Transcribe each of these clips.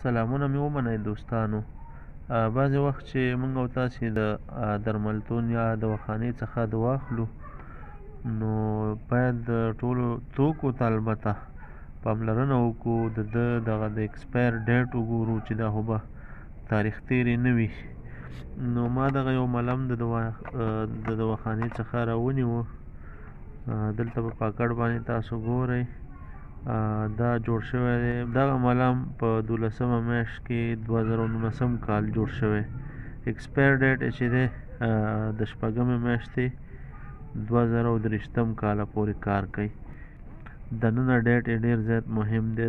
سلامونه مې ومنئ دوستانو. بعضې وخت چې موږ او تاسې د درملتون یا دواخانې څخه دوا اخلو، نو باید د ټولو توکو ته البته پاملرنه وکړو، د ده دغه د expire date وګورو چې دا خو به تاریخ تېرې نه وي. نو ما دغه یو ملم د دواخانې څخه راونیوه. دلته په پاکټ باندې تاسو ګورئ دا جوړ شوی دی. دغه ملم په 12مه میاشت کې 2019 کال جوړ شوی. expire date یې چې دی د شپږمې میاشتې 2023 کاله پورې کار کوي. دننه date یې ډېر زیات مهم دی.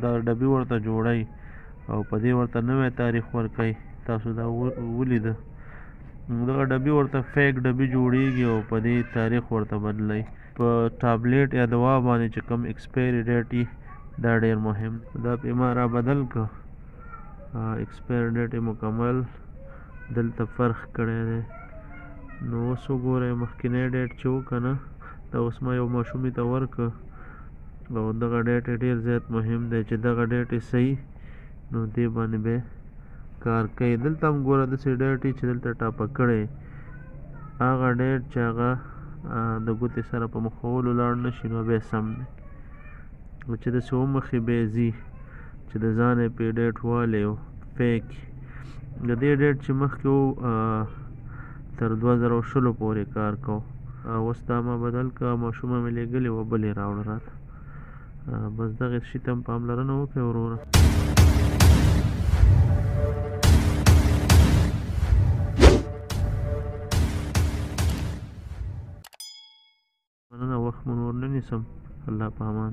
دا ډبي ورته جوړوي او په دې ورته نوی تاریخ ورکوي. تاسو دا ولیده، دغه ډبي ورته fake ډبي جوړیږي او په دې تاریخ ورته بدلوي. په ټابلیټ یا دوا باندې چې کوم expiry date وي دا ډېر مهم. دا پې ما را بدل کړ، expire date یې مکمل دلته فرق کړی دی. نو اوس وګورئ مخکینی date چې و که نه، دا اوس ما یو ماشومې ته ورکړ او دغه date یې ډېر زیات مهم دی چې دغه date یې صحیح نو دې باندې به کار کوي. دلته هم ګوره داسې date یې چې دلته ټاپه کړی، هغه date چې هغه د ګوتې سره په مخولو لاړ نه شي نو بیا سم دی. او چې داسې ومخې بیا ځي چې د ځانه یې پرې date والی او fake د دې date چې مخکې و تر 2020 پورې کار کو. اوس دا ما بدل کړه، ماشومه مې لېږلې وه بلې راوړه راته. بس دغې شي ته هم پاملرنه وکړئ وروره. مننه، وخت مو نور نه نیسم. الله په امان.